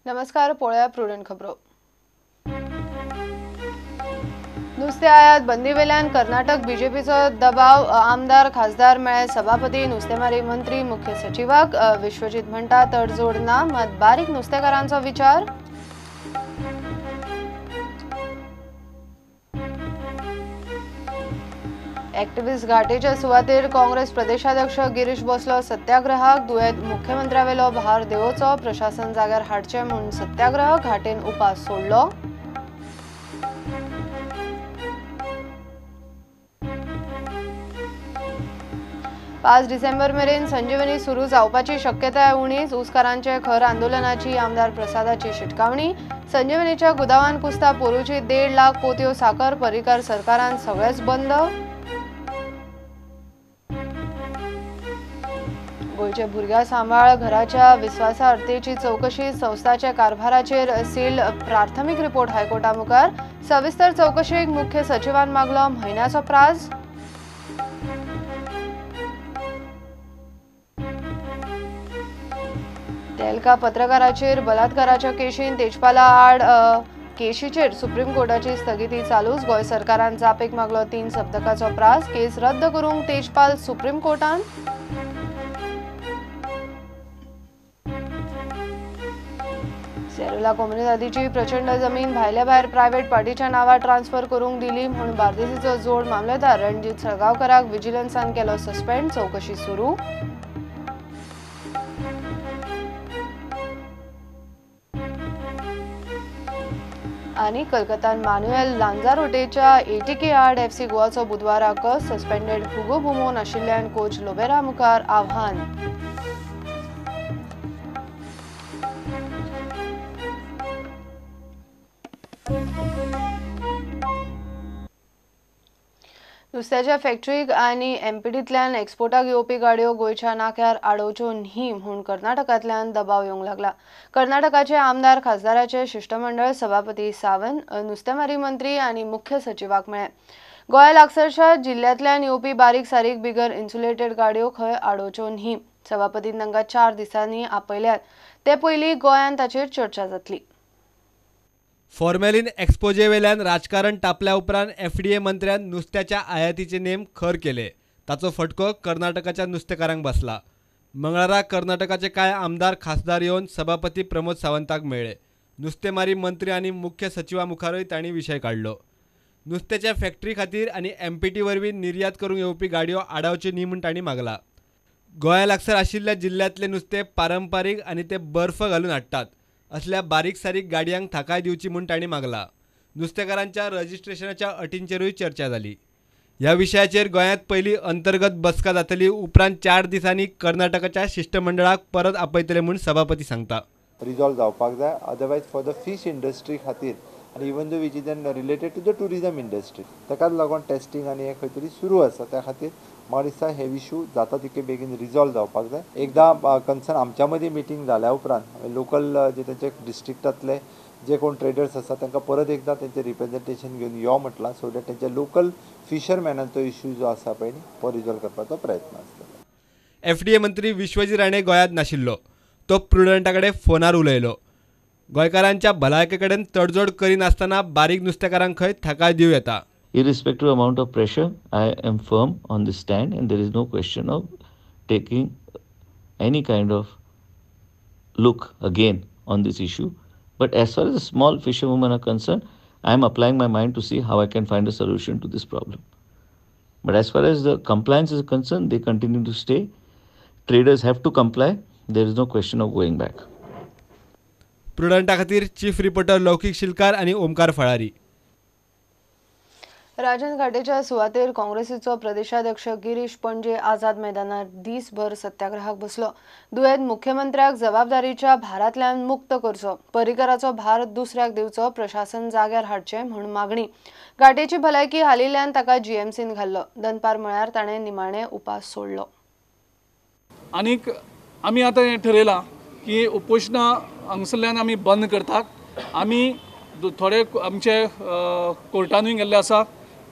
नमस्कार, पळोवया प्रुडंट खबरो. नुस्ते आयात बंदीवेल्यान कर्नाटक बीजेपीचो दबाव, आमदार खासदार मेळे सभापती, नुस्तेमारी मंत्री मुख्य सचिवाक. विश्वजीत म्हणटा तडजोड ना, मात बारीक नुस्तेकारांचो विचार. एक्टिव्हिस्ट घाटेच्या सुवातेर काँग्रेस प्रदेशाध्यक्ष गिरीश बसलो सत्याग्रहाक. दुयेंत मुख्यमंत्र्यावेलो भार देवोचो, प्रशासन जाग्यार हाडचें म्हूण सत्याग्रह. घाटेन उपास सोडलो. पांच डिसेंबर मेरेन संजीवनी सुरू जावपाची शक्यताय उणीच. ऊसकारांचे खर आंदोलनाची आमदार प्रसादाची शिटकावणी. संजीवनीच्या गुदावान कुस्ता पोरूची 1.5 लाख पोतयो साकर. पर्रीकर सरकारान सगळेच बंद. गोंयच्या भुरग्या सांबाळ घराच्या विस्वासार्हतेची चौकशी संस्थाच्या कारभाराचेर सील. प्राथमीक रिपोर्ट हायकोर्टा मुखार. सविस्तर चौकशेक मुख्य सचिवान मागलो म्हयन्याचो प्राज. तेलका पत्रकाराचेर बलात्काराच्या केशीन तेजपाला आड केशीचेर सुप्रीम कोर्टाची स्थगिती चालूच. गोंय सरकारान जापेक मागलो 3 सप्तकाचो प्रास. केस रद्द करूंक तेजपाल सुप्रीम कोर्टान. सेरोला कोमुनिदादीची प्रचंड जमीन भायल्या भायर प्रायव्हेट पार्टीच्या नांवार ट्रान्सफर करूंक दिली म्हूण बार्देसीचो जोड मामलेदार रणजीत सळगांवकाराक विजिलन्सान केलो सस्पेंड. चौकशी सुरू. आनी कलकत्तान मानुएल लांजारोटेच्या एटीके आड एफसी गोवाचो बुधवारा कस. सस्पेंडेड हुगो बुमो नाशिल्ल्यान कोच लोबेरा मुखार आव्हान. नुस्त्याच्या फॅक्टरीक आनी एमपीडींतल्यान एक्सपोर्टाक येवपी गाडयो गोंयच्या नाक्यार आडोवच्यो न्ही म्हूण कर्नाटकांतल्यान दबाव येवंक लागला. कर्नाटकाचे आमदार खासदाराचे शिश्टमंडळ सभापती सावंत, नुस्तेमारी मंत्री आनी मुख्य सचिवाक मेळ्ळे. गोंया लागसरच्या जिल्ल्यांतल्यान येवपी बारीक सारीक बिगर इन्सुलेटेड गाडयो खंय आडोवच्यो न्ही. सभापतीन तांकां 4 दिसांनी आपयल्यात. ते पयलीं गोंयांत ताचेर चर्चा जातली. फॉर्मेलिन एक्सपोजेवेल्यान राजकारण तापल्या उपरांत एफडीए मंत्र्यान नुस्त्याच्या आयातीचे नेम खर केले. ताचो फटको कर्नाटकाच्या नुस्तेकारांक बसला. मंगळारा कर्नाटकाचे कांय आमदार खासदार येवन सभापती प्रमोद सावंताक मेळ्ळे. नुस्तेमारी मंत्री आनी मुख्य सचिवा मुखारूय तांणी विशय काडलो. नुस्त्याच्या फॅक्टरी खातीर आनी एमपीटी वरवीं निर्यात करूंक येवपी गाडयो आडावच्यो न्ही म्हूण तांणी मागला. गोंया लागसार आशिल्ल्या जिल्ल्यांतले नुस्तें पारंपारीक आनी ते बर्फ घालून हाडटात. असल्या बारीक सारीक गाडयांक थाकाय दिवची म्हूण तांणी मागला. नुस्तेकारांच्या रजिस्ट्रेशनाच्या अटींचेरूय चर्चा जाली. ह्या विशयाचेर गोंयांत पयली अंतर्गत बसका जातली. उपरांत 4 दिसांनी कर्नाटकाच्या शिश्टमंडळाक परत आपयतले म्हूण सभापती सांगता. रिजॉल्व जावपाक जाय, otherwise for the fish industry खातीर आनी even though which is an related to the tourism industry, ताकाच लागून टेस्टिंग आनी हें खंय तरी सुरू आसा. त्या खातीर म्हाका दिसता हे इशू जाता तितके बेगीन रिजॉल्व जावपाक जाय. एकदां कन्सर्न आमच्या मदीं मिटींग जाल्या उपरांत लोकल जे तेंचे डिस्ट्रिक्टांतले जे कोण ट्रेडर्स आसा तांकां परत एकदां तेंचें रिप्रेजेंटेशन घेवन यो म्हटलां, सो that तेंच्या लोकल फिशरमॅनांचो इशू जो आसा पळय न्ही तो रिजॉल्व करपाचो प्रयत्न आसतलो. एफडीए मंत्री विश्वजीत राणे गोंयांत नाशिल्लो. तो प्रुडंटा कडेन फोनार उलयलो. गोंयकारांच्या भलायके कडेन तडजोड करिनासतना बारीक नुस्तेकारांक खंय थाकाय दिवं येता. Irrespective amount of pressure, I am firm on this stand and there is no question of taking any kind of look again on this issue. But as far as the small fisherwomen are concerned, I am applying my mind to see how I can find a solution to this problem. But as far as the compliance is concerned, they continue to stay. Traders have to comply. There is no question of going back. प्रुडंटा खातीर chief reporter लौकिक शिलकार आनी ओमकार फळारी. राजन घाटेच्या सुवातेर काँग्रेसीचो प्रदेशाध्यक्ष गिरीश पणजे आझाद मैदानार दीसभर सत्याग्रहाक बसलो. दुयेंत मुख्यमंत्र्याक जबाबदारीच्या भारांतल्यान मुक्त करचो, पर्रीकराचो भार दुसऱ्याक दिवचो, प्रशासन जाग्यार हाडचें म्हूण मागणी. घाटेची भलायकी हालिल्ल्यान ताका जीएमसीन घाल्लो. दनपार म्हळ्यार ताणें निमाणें उपास सोडलो. आनीक आमी आतां हें ठरयलां की उपोशणां हांगसरल्यान आमी बंद करतात. आमी थोडे आमचे कोर्टानूय गेल्ले आसा.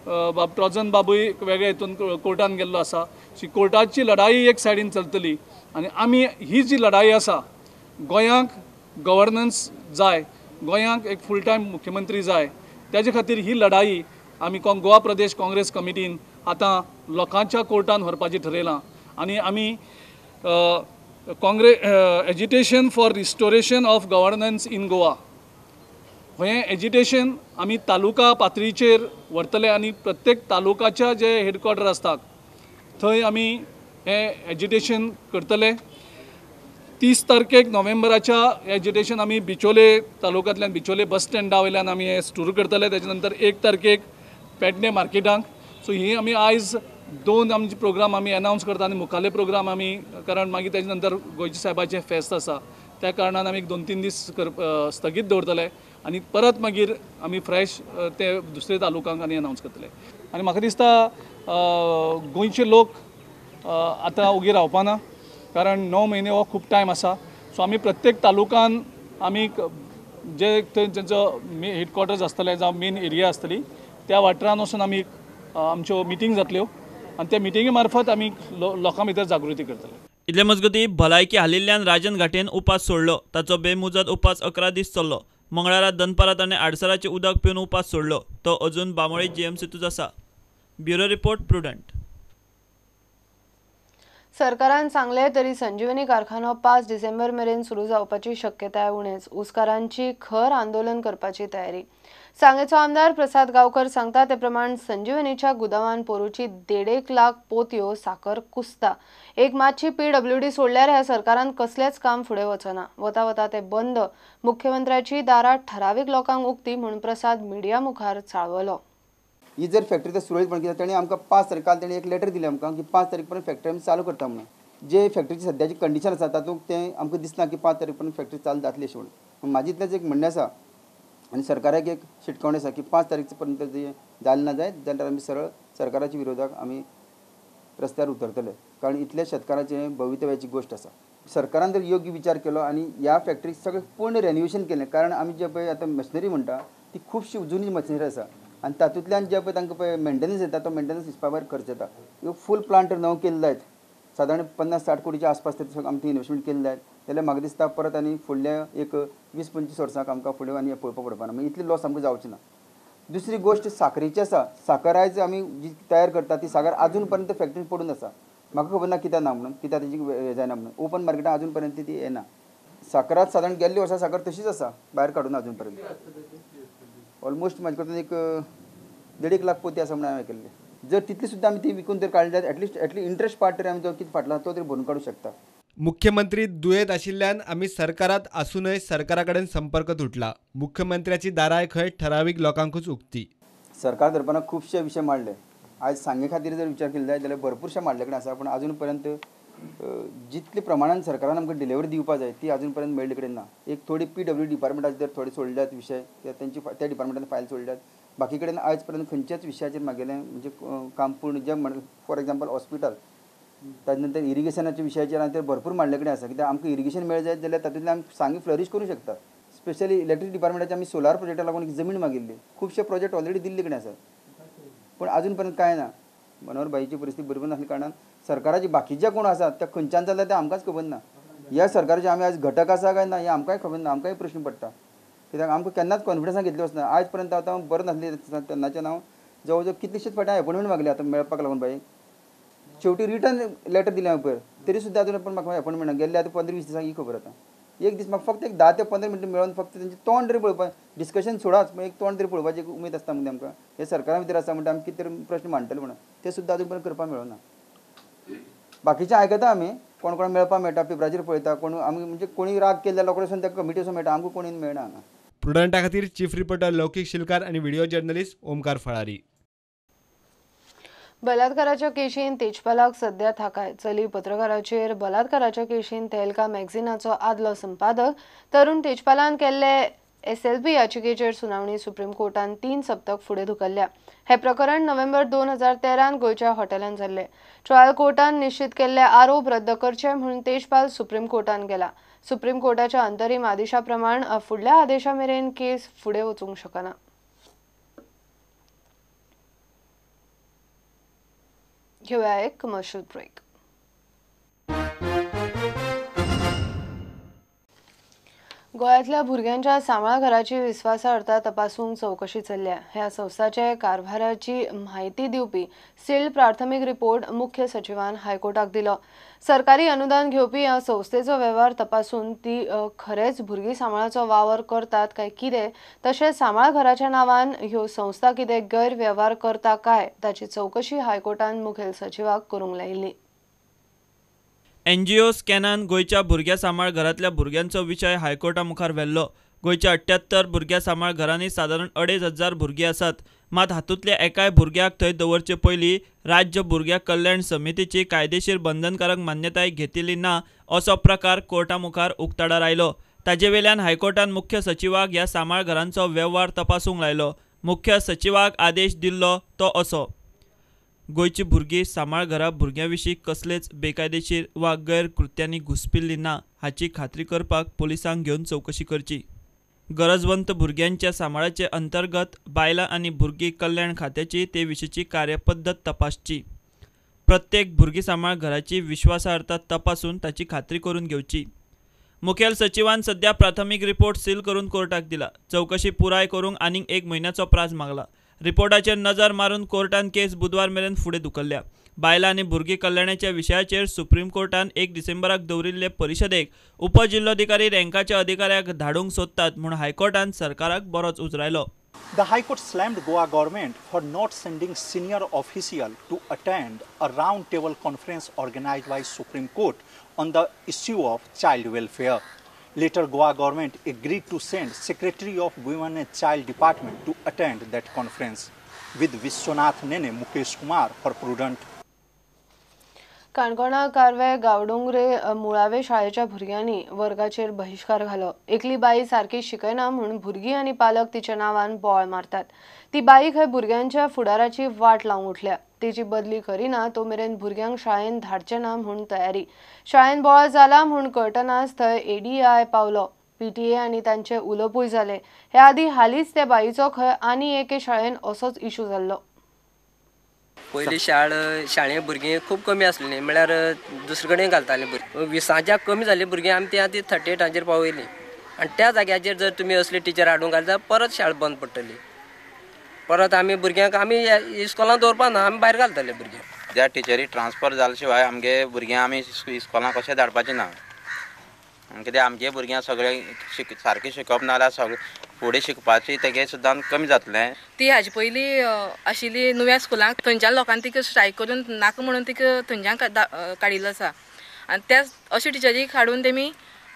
बाब ट्रोजन बाबूय वेगळे हितून कोर्टान गेल्लो आसा. शी कोर्टाची लढाई एक सायडीन चलतली आनी आमी ही जी लढाई आसा गोंयांक गव्हर्नन्स जाय, गोंयांक एक फूल टायम मुख्यमंत्री जाय। त्याचे खातीर ही लढाई आमी गोवा प्रदेश काँग्रेस कमिटीन आतां लोकांच्या कोर्टान व्हरपाची ठरयलां आनी आमी Congress agitation for restoration of governance in Goa हें एजिटेशन आमी तालुका पातळीचेर व्हरतले आनी प्रत्येक तालुकाच्या जे हेडक्वॉर्टर आसतात थंय आमी हें एजिटेशन करतले। 30 तारखेक नोव्हेंबराच्या एजिटेशन आमी बिचोले तालुक्यांतल्यान बिचोले बस स्टँडा वयल्यान आमी हें सुरू करतले। तेच्या नंतर 1 तारखेक पेडणे मार्केटांक। सो ही आमी आयज 2 आमचे प्रोग्राम आमी अनावन्स करता आनी मुखाल्ले प्रोग्राम आमी, कारण मागीर तेच्या नंतर गोंयच्या साहेबाचें फेस्त आसा त्या कारणान आमी 2-3 दीस स्थगीत दवरतले आनी परत मागीर आमी फ्रेश ते दुसरे तालुक्यांक आनी अनावन्स करतले। आनी म्हाका दिसता गोंयचे लोक आतां ओगी रावपाना, कारण 9 म्हयने हो खूब टायम आसा। सो आमी प्रत्येक तालुकान आमी जे तेंचो हेडक्वॉर्टर्स आसतले जावं मेन एरिया आसतली त्या वाठारान वचून आमी आमच्यो मिटींग जातल्यो आनी त्या मिटिंगे मार्फत आमी लोकां भितर जागृती करतले। इतले मजगती भलायकी हालिल्ल्यान राजन घाटेन उपास सोडलो। ताचो बेमुजत उपास 11 दीस चल्लो। मंगळारा दनपारां ताणें आडसराचें उदक पिवन उपास सोडलो। तो अजून बांबोळे जीएमसीतूच आसा। Bureau report, Prudent. सरकारान सांगले तरी संजीवनी कारखानो 5 डिसेंबर मेरेन सुरू जावपाची शक्यताय उणेच। ऊसकारांची खर आंदोलन करपाची तयारी। सांगेचो आमदार प्रसाद गावकर सांगता ते प्रमाण संजीवनीच्या गुदावान पोरूची 1.5 लाख पोतयो साकर कुसता। एक मातशी पीडब्ल्यूडी सोडल्यार ह्या सरकारान कसलेच काम फुडें वचना। वता वता ते बंद। मुख्यमंत्र्याची दारां ठरावीक लोकांक उक्ती म्हूण प्रसाद मिडिया मुखार चाळवलो। ही जर फॅक्टरी तर सुरळीतपण कित्याक ताणें आमकां 5 तारीख काल ताणें एक लेटर दिलें आमकां की 5 तारीख पर्यंत फॅक्टरी आमी चालू करता म्हणून। जे फॅक्टरीची सद्याची कंडिशन आसा तातूंत तें आमकां दिसना की 5 तारीख पर्यंत फॅक्टरी चालू जातली अशें म्हणून। म्हाजें इतलेंच एक म्हणणें आसा आनी सरकाराक एक शिटकावणी आसा की 5 तारीख पर्यंत जे जालें ना जायत जाल्यार आमी सरळ सरकाराच्या विरोधाक आमी रस्त्यार उतरतले, कारण इतल्या शेतकाराचें भवितव्याची गोश्ट आसा। सरकारान जर योग्य विचार केलो आनी ह्या फॅक्टरीक सगळें पूर्ण रेनिवेशन केलें, कारण आमी जे पळय आतां मशिनरी म्हणटा ती खुबशी जुनी मशिनरी आसा आनी तातूंतल्यान जे पळय तांकां पळय मेंटेनन्स येता तो मेंटेनन्स हिसपा भायर खर्च येता। ह्यो फूल प्लांट नवो केल्लो जायत सादारण 50-60 कोटीच्या आसपास ते आमकां इन्वेस्टमेंट केल्ले जायत जाल्यार म्हाका दिसता परत आनी फुडल्या एक 20-25 वर्सांक आमकां फुडें आनी पळोवपाक पडपाना, मागीर इतली लॉस आमकां जावची ना। दुसरी गोश्ट साकरीची आसा। साकर आयज आमी जी तयार करता ती साकर आजून पर्यंत फॅक्टरीन पडून आसा। म्हाका खबर ना कित्याक ना म्हणून, कित्याक तेजी हें जायना म्हणून ओपन मार्केटान आजून पर्यंत ती येना। साकरात सादारण गेल्ले वर्सा साकर तशीच आसा, भायर काडून आजून पर्यंत ऑलमोस्ट म्हाजे कडल्यान एक 1.5 लाख पोती आसा म्हणून हांवें आयकल्लें। जर तितली सुद्दां आमी ती विकून जर काडली जाल्यार एटलिस्ट इंट्रस्ट पार्ट तरी आमी जो कितें फाटला तो तरी भरून काडूंक शकता। मुख्यमंत्री दुयेंत आशिल्ल्यान आमी सरकारात आसूनय सरकारा कडेन संपर्क तुटला। मुख्यमंत्र्याची दाराय खंय ठरावीक लोकांकूच उक्ती। सरकार दरपाना खुबशे विशय मांडले। आयज सांगे खातीर जर विचार केलो जायत जाल्यार भरपूरशे मांडले कडेन आसा, पूण आजून पर्यंत जितले प्रमाणान सरकारान आमकां डिलिव्हरी दिवपा जाय ती आजून पर्यंत मेळ्ळे कडेन ना। एक थोडी पीडब्ल्यू डिपार्टमेंटाचेर जर थोडे सोडल्यात विशय, तेंची त्या डिपार्टमेंटान फायल सोडल्यात, बाकी कडेन आयज पर्यंत खंयच्याच विशयाचेर मागेलें म्हणजे काम पूर्ण जे फॉर एग्जाम्पल हॉस्पिटल, ताजे नंतर इरिगेशनाच्या विशयाचेर आनी ते भरपूर मांडले कडेन आसा। कित्याक आमकां इरिगेशन मेळ्ळें जायत जाल्यार तातूंतल्यान आमी सांगे फ्लरीश करूंक शकता। स्पेशली इलेक्ट्रीक डिपार्टमेंटाचे आमी सोलार प्रोजेक्टा लागून एक जमीन मागिल्ली, खुबशे प्रोजेक्ट ऑलरेडी दिल्ले कडेन आसात, पूण आजून पर्यंत कांय ना। मनोहर भाईची परिस्थिती बरोबर नासल्या कारणान सरकाराची बाकीचे कोण आसात त्या खंयच्यान चल्ला तें आमकांच खबर ना। ह्या सरकाराचे आमी आयज घटक आसा काय ना हें आमकांय खबर ना, आमकांय प्रश्न पडटा। कित्याक आमकां केन्नाच कॉन्फिडन्सान घेतलें वचना। आयज पर्यंत आतां बरें नासलें तेन्नाच्यान हांव जवळ जवळ कितलेशेच फावटी एपॉयंटमेंट मागली आतां मेळपाक लागून बाई, शेवटी रिटर्न लेटर दिलें हांवें पयर, तरी सुद्दां आजून पण म्हाका एपॉयंटमेंट ना। गेल्ले आतां 15-20 दिसांक ही खबर आतां एक दीस म्हाका फक्त एक 10 ते 15 मिनटां मेळोन फक्त तेंचें तोंड तरी पळोवपाक, डिस्कशन सोडाच पूण एक तोंड तरी पळोवपाची एक उमेद आसता मदीं आमकां। हे सरकारा भितर आसा म्हणटा आमी कितें तरी प्रश्न मांडटले म्हणून ते सुद्दां आजून पर्यंत करपाक मेळना। बाकीचें आयकता आमी, कोण कोण मेळपाक मेळटा पेपराचेर पळयता, कोण आमी म्हणजे कोणी राग केल्ल्या लोकां वचून त्या कमिटी वचून मेळटा, आमकां कोणी मेळना हांगा। प्रुडंटा खातीर चीफ रिपोर्टर लौकीक शिलकार आनी व्हिडिओ जर्नलिस्ट ओमकार फळारी। बलात्काराच्या केशीन तेजपालाक सध्या थाकाय। चली पत्रकाराचेर बलात्काराच्या केशीन तेहलका मॅगझिनाचो आदलो संपादक तरुण तेजपालान केल्ले SLP याचिकेचेर सुनावणी सुप्रीम कोर्टान 3 सप्तक फुडें धुकल्ल्या। हे प्रकरण नोव्हेंबर 2013 गोंयच्या हॉटेलान जाल्लें। ट्रायल कोर्टान निश्चित केल्ले आरोप रद्द करचे म्हणून तेजपाल सुप्रीम कोर्टान गेला। सुप्रीम कोर्टाच्या अंतरीम आदेशा प्रमाण फुडल्या आदेशा मेरेन केस फुडें वचूंक शकना। घेऊया एक कमर्शियल ब्रेक। गोंयांतल्या भुरग्यांच्या सांबाळ घराची विस्वासार्हता तपासूंक चवकशी चल्ल्या. ह्या संस्थाचे कारभाराची म्हायती दिवपी सील्ड प्राथमीक रिपोर्ट मुख्य सचिवान हायकोर्टाक दिलो. सरकारी अनुदान घेवपी ह्या संस्थेचो वेव्हार तपासून ती खरेंच भुरगीं सांबाळाचो वावर करतात काय कितें, तशेंच सांबाळ घराच्या नांवान ह्यो संस्था कितें गैरवेव्हार करता काय ताची चवकशी हायकोर्टान मुखेल सचिवाक करूंक लायिल्ली. एनजीओ स्कॅनान गोंयच्या भुरग्यां सांबाळ घरांतल्या भुरग्यांचो विशय हायकोर्टा मुखार व्हेल्लो. गोंयच्या 78 भुरग्यां सांबाळ घरांनी सादारण 2500 भुरगीं आसात. मात हातूंतल्या एकाय भुरग्याक थंय दवरचे पयलीं राज्य भुरग्यां कल्याण समितीची कायदेशीर बंधनकारक मान्यताय घेतिल्ली ना असो प्रकार कोर्टा मुखार उक्ताडार आयलो. ताजे वेल्यान हायकोर्टान मुख्य सचिवाक ह्या सांबाळ घरांचो वेव्हार तपासूंक लायलो. मुख्य सचिवाक आदेश दिल्लो तो असो: गोंयची भुरगीं सांबाळ घरां भुरग्यां विशीं कसलेच बेकायदेशीर वा गैरकृत्यांनी घुसपिल्ली ना हाची खात्री करपाक पुलिसांक घेवन चवकशी करची. गरजवंत भुरग्यांच्या सांबाळाचे अंतर्गत बायलां आनी भुरगीं कल्याण खात्याची ते विशींची कार्यपद्दत तपासची. प्रत्येक भुरगीं सांबाळ घराची विश्वासार्हता तपासून ताची खात्री करून घेवची. मुखेल सचिवान सध्या प्राथमीक रिपोर्ट सील करून कोर्टाक दिला. चवकशी पुराय करूंक आनीक 1 म्हयन्याचो प्रास मागला. रिपोर्टाचेर नजर मारून कोर्टान केस बुधवार मेरेन फुडें धुकल्ल्या. बायलां आनी भुरगीं कल्याणाच्या विशयाचेर सुप्रीम कोर्टान 1 डिसेंबराक दवरिल्ले परिशदेक उपजिल्लोधिकारी रँकाच्या अधिकाऱ्याक धाडूंक सोदतात म्हूण हायकोर्टान सरकाराक बरोच उजरायलो. The High Court slammed Goa government for not sending senior official to attend a round table conference organized by Supreme Court on the issue of child welfare. Later, Goa government agreed to send Secretary of Women and Child Department to attend that conference with Vishwanath Nene Mukesh Kumar for Prudent. काणकोणा कारवे गावडोंगरे मुळावे शाळेच्या भुरग्यांनी वर्गाचेर बहिश्कार घालो. एकली बाई सारकी शिकयना म्हूण भुरगीं आनी पालक तिच्या नांवान बोवाळ मारतात. ती बाई खंय भुरग्यांच्या फुडाराची वाट लावंक उठल्या. तिची बदली करिना तो मेरेन भुरग्यांक शाळेन धाडचे ना म्हूण तयारी. शाळेन बोवाळ जाला म्हूण कळटनाच थंय एडीआय पावलो. पीटीए आनी तांचे उलोवपूय जालें. हे आदीं हालींच त्या बाईचो खंय आनी एके शाळेन असोच इशू जाल्लो. पयलीं शाळे भुरगीं खूब कमी आसलीं, म्हळ्यार दुसरे कडेन घालतालीं भुरगीं. 20च्या कमी जाल्लीं भुरगीं आमी ती आतां 38 पावयलीं. आनी त्या जाग्याचेर जर तुमी असली टिचर हाडूंक घाल जाल्यार परत शाळा बंद पडटली. परत आमी भुरग्यांक आमी इस्कॉलान दवरपा ना, आमी भायर घालतले भुरग्यांक. त्या टिचरी ट्रान्सफर जाल्या शिवाय आमगे भुरग्यांक आमी इस्कॉलान कशें धाडपाचें ना. कित्याक आमगे भुरग्यांक सगळें सारकें शिकप ना जाल्यार सगळें फुडें शिकपाची तेगे सुद्दां कमी जातलें. ती हाजे पयलीं आशिल्ली नुव्या स्कुलांक, थंयच्यान लोकांनी तिका स्ट्रायक करून नाका म्हणून तिका थंयच्यान काडिल्लो आसा. आनी त्या अशे टिचरीक हाडून तेमी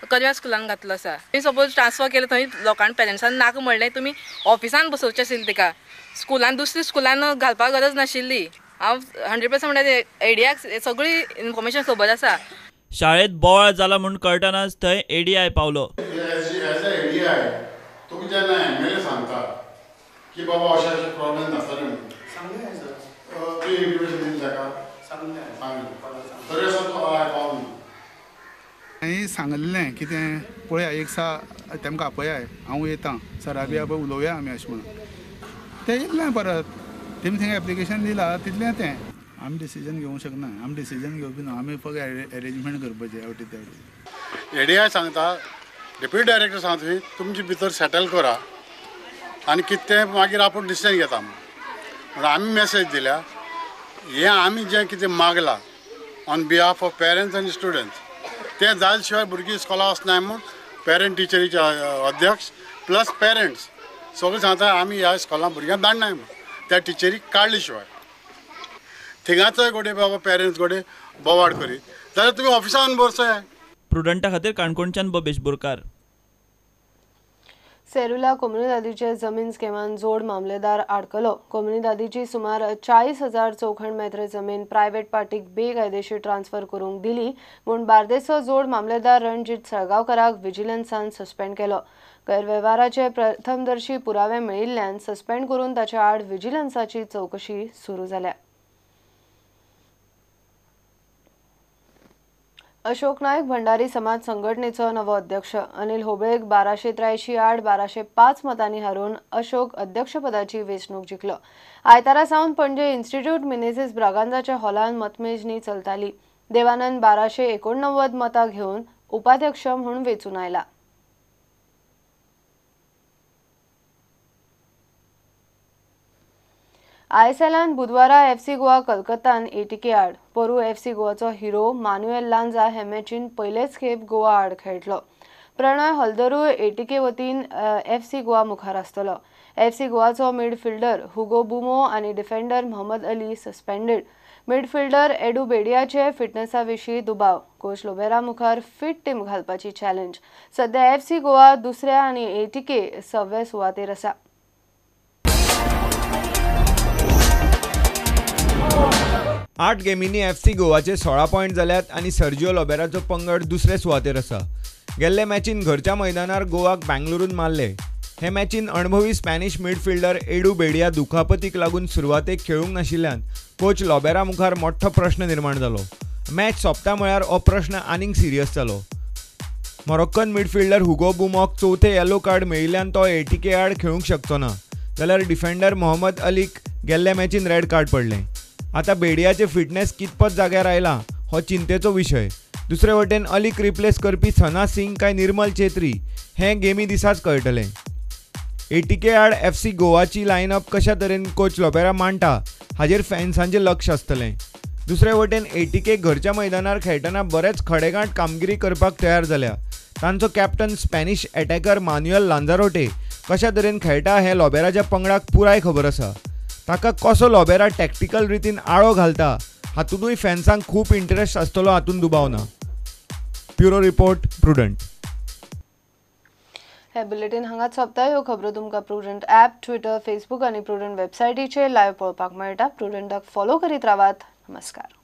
करव्या स्कुलान घातलो आसा. तुमी सपोज ट्रान्सफर केलें थंय लोकांक पेरंट्सान नाका म्हणलें, तुमी ऑफिसान बसोवचें आशिल्लें तिका, स्कुलान दुसऱ्या स्कुलान घालपाक गरज नाशिल्ली. हांव 100% म्हणटा एडियाक सगळी इन्फॉर्मेशन खबर आसा. शाळेत बोवाळ जाला म्हूण कळटनाच थंय एडीआय पावलो. तुमी जेन्ना एमएलए सांगता की बाबा अशें अशें प्रॉब्लेम आसतले म्हणून, तुवें इन्फॉर्मेशन दिली ताका? सांगलें तरी आसा तो पावलो. हांवें सांगलें कितें पळया एक सा तेमकां आपयाय, हांव येता सरा बी पळय उलोवया आमी अशें म्हणून. तें येयलें परत तेमी थंय एप्लिकेशन दिलां तितलें तें. आमी डिसिजन घेवंक शकना, आमी डिसिजन घेवपी ना, आमी फक्त एरेंजमेंट करपाचें आवटी तेवटी. एडीआय सांगता, डेप्युटी डायरेक्टर सांगता तुमी तुमचे भितर सेटल करा आनी कितें तें मागीर आपूण डिसिजन घेता म्हणून आमी मॅसेज दिल्या. हें आमी जें कितें मागलां on behalf of parents आनी स्टुडंट्स तें जाल्या शिवाय भुरगीं इस्कॉला वचनाय म्हूण पेरंट टिचरीचे अध्यक्ष प्लस पेरंट्स सगळें सांगता आमी ह्या इस्कॉलान भुरग्यांक धाडनाय म्हूण त्या टिचरीक काडले शिवाय. थिंगाचोय गोडे बाबा पेरंट्स गोडे बोवाळ करीत जाल्यार तुमी ऑफिसान बसय. प्रुडंटा खातीर काणकोणच्यान बबेश बोरकार. सेरुला कोमुनिदादीचे जमीन स्कॅमान जोड मामलेदार आडकलो. कोमुनिदादीची सुमार 40,000 चौखण मेत्र जमीन प्रायव्हेट पार्टीक बेकायदेशीर ट्रान्सफर करूंक दिली म्हूण बार्देसचो जोड मामलेदार रणजीत साळगांवकराक विजिलन्सान सस्पेंड केलो. गैरवेव्हाराचे प्रथमदर्शी पुरावे मेळिल्ल्यान सस्पेंड करून ताच्या आड विजिलन्साची चवकशी सुरू जाल्या. अशोक नायक भंडारी समाज संघटनेचो नवो अध्यक्ष. अनिल होबळेक 1283 आड 1205 मतांनी हारोवन अशोक अध्यक्षपदाची वेंचणूक जिखलो. आयतारा सावन पणजे इन्स्टिट्यूट मिनेझिस ब्रागांजाच्या हॉलान मतमेजणी चलताली. देवानंद 1289 मतां घेवन उपाध्यक्ष म्हूण वेंचून आयला. आयएसएलान बुधवारा एफसी गोवा कलकत्तान एटीके आड. पोरू एफसी गोवाचो हिरो मानुएल लांजा हे मॅचीन पयलेच खेप गोवा आड खेळटलो. प्रणय हल्दरूय एटीके वतीन एफसी गोवा मुखार आसतलो. एफसी गोवाचो मिडफिल्डर हुगो बुमो आनी defender Mohammad Ali suspended. Midfielder Edu बेडियाचे फिटनेसा विशीं दुबाव. कोच लोबेरा मुखार फिट टीम घालपाची चॅलेंज. सध्या एफसी गोवा दुसऱ्या आनी एटीके 6वे सुवातेर आसा. आठ गेमींनी एफसी गोवाचे 16 पॉयंट जाल्यात आनी सर्जिओ लोबेराचो पंगड दुसरे सुवातेर आसा. गेल्ले मॅचीन घरच्या मैदानार गोवाक बेंगळुरून मारले. हे मॅचीन अणभवी स्पॅनिश मिडफिल्डर एडू बेडिया दुखापतीक लागून सुरवातेक खेळूंक नाशिल्ल्यान कोच लोबेरा मुखार मोठो प्रश्न निर्माण जालो. मॅच सोंपता म्हळ्यार हो प्रश्न आनीक सिरियस जालो. मोरोक्कन मिडफिल्डर हुगो बुमोक चवथे येलो कार्ड मेळिल्ल्यान तो एटीके आड खेळूंक शकचो ना, जाल्यार डिफेंडर मोहम्मद अलीक गेल्ले मॅचीन रेड कार्ड पडलें. आतां बेडियाचे फिटनेस कितपत जाग्यार आयला हो चिंतेचो विशय. दुसरे वटेन अलीक रिप्लेस करपी सना सिंग काय निर्मल चेत्री हें गेमी दिसाच कळटलें. एटीके आड एफसी गोवाची लायनअप कशा तरेन कोच लोबेरा मांडटा हाजेर फॅन्सांचें लक्ष आसतलें. दुसरे वटेन एटीके घरच्या मैदानार खेळटना बरेच खडेगांठ कामगिरी करपाक तयार जाल्या. तांचो captain Spanish attacker Manuel Lanzarote कशा तरेन खेळटा हें लोबेराच्या पंगडाक पुराय खबर आसा. ताका कसो लोबेरा टॅक्टिकल रितीन आळो घालता हातूंतूय फॅन्सांक खूब इंटरेस्ट आसतलो हातूंत दुबाव ना. Bureau report, Prudent. हे बुलेटिन हांगाच सोंपता. ह्यो खबरो तुमकां प्रुडंट ॲप, ट्विटर, फेसबूक आनी प्रुडंट वेबसायटीचेर लायव्ह पळोवपाक मेळटा. प्रुडंटाक फॉलो करीत रावात. नमस्कार.